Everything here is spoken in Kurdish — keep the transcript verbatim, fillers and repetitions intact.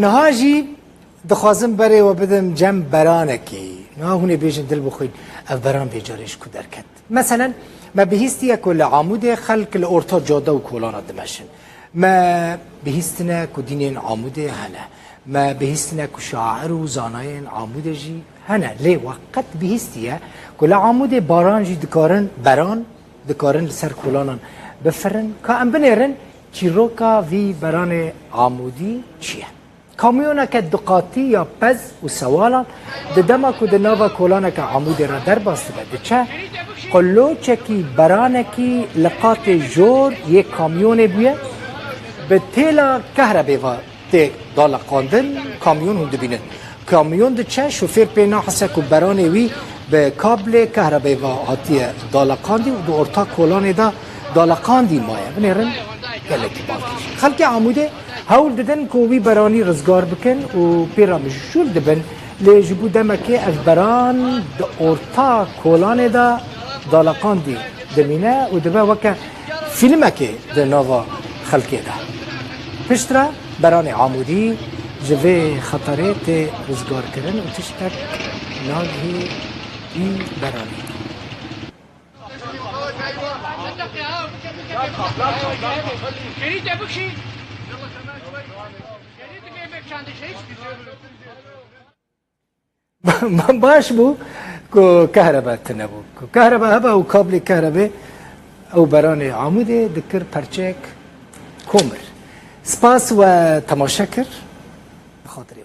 Niha jî dixwazim berê we bidim cem beranekî. Niha hûn ê bêjin, dil bixwîn, ev beran vê carê ji ku derket? Meselen, me bihîstiye ku li Amûdê xelk li orta cade û kolana dimeşin. Me bihîstine ku dînên Amûdê hene. Me bihîstine ku şair û zanayên Amûdê jî hene. Lê we qet bihîstiye ku li Amûdê baran jî dikarin, beran dikarin li ser kolanan bifirin? Ka em binêrin çîroka vî beranê Amûdî çi ye? Kamyoneke duqatî ya pez û sewalan di dema ku di nava kolaneke Amûdê re derbas dibe, diçe, qiloçekî beranekî li qatê jor yê kamyonê bûye, bi têla kehrebê ve tê daleqandin, kamyon hûn dibînin. Kamyon diçe, şofêr pê nahise ku beranê wî bi kablê kehrebê ve hatiye daleqandî û di orta kolanê de daleqandî maye. Binêrin, gelekî balkêş. Xelkê Amûdê hewl didin ku wî beranî rizgar bikin û pê re mijûl dibin, lê ji bo demekê ev beran di orta kolanê de daleqandî dimîne û dibe weke fîlmekê di nava xelkê de. Piştre beranê Amûdî ji vê xeterê tê rizgarkirin û tiştek nagihî wî beranê. Baş bû ku kehrebe tune bû. Ku kehrebe hebe û kablê kehrebê ew beranê Amûdê dikir perçek komir. Spas we temaşe kir. Xatirê